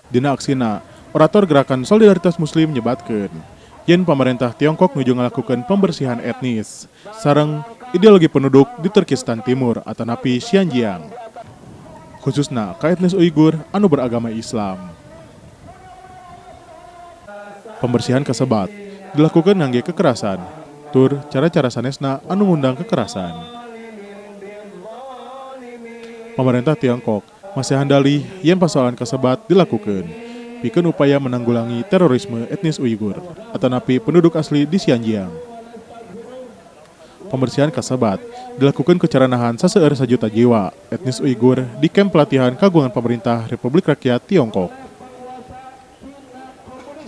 Dina aksina, orator Gerakan Solidaritas Muslim nyebatkeun yen pemerintah Tiongkok nuju ngalakukeun pembersihan etnis sareng ideologi penduduk di Turkistan Timur atanapi Xinjiang, khususna ka etnis Uighur anu beragama Islam. Pembersihan kasebat dilakukan ngangge kekerasan tur cara-cara sanesna anu ngundang kekerasan. Pemerintah Tiongkok masihan dalih yen persoalan kasebat dilakukan pikeun upaya menanggulangi terorisme etnis Uighur atanapi penduduk asli di Xinjiang. Pembersihan kasebat dilakukan ku cara nahan saseueur 1 juta jiwa etnis Uighur di kamp pelatihan kagungan pemerintah Republik Rakyat Tiongkok.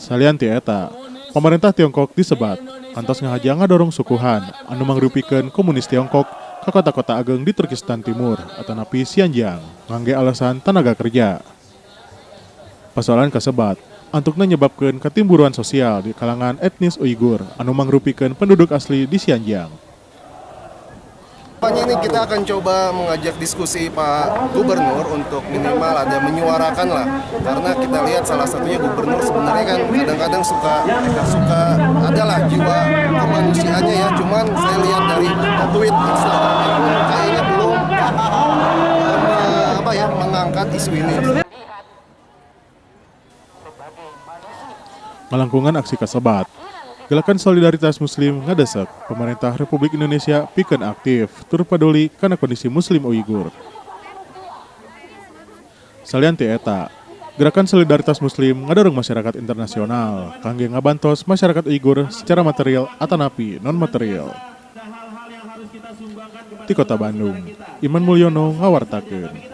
Salian ti eta, pemerintah Tiongkok disebat kantos ngahaja ngadorong suku Han anu mangrupikeun komunis Tiongkok ke kota-kota ageng di Turkistan Timur atanapi Xinjiang ngangge alasan tenaga kerja. Persoalan kasebat antukna nyebabkeun ketimburuan sosial di kalangan etnis Uighur anu mangrupikeun penduduk asli di Xinjiang. Ini kita akan coba mengajak diskusi Pak Gubernur untuk minimal ada menyuarakan lah, karena kita lihat salah satunya gubernur sebenarnya kan kadang-kadang suka suka adalah jiwa kemanusiaannya ya, cuman saya lihat dari tweet Instagramnya pun kayaknya belum apa ya, mengangkat isu ini. Ngalangkungan aksi kasebat, Gerakan Solidaritas Muslim ngadesek pemerintah Republik Indonesia pikeun aktif tur peduli kana kondisi Muslim Uighur. Salian ti eta, Gerakan Solidaritas Muslim ngadorong masyarakat internasional kangge ngabantos masyarakat Uighur secara material atanapi non material. Di Kota Bandung, Iman Mulyono ngawartakeun.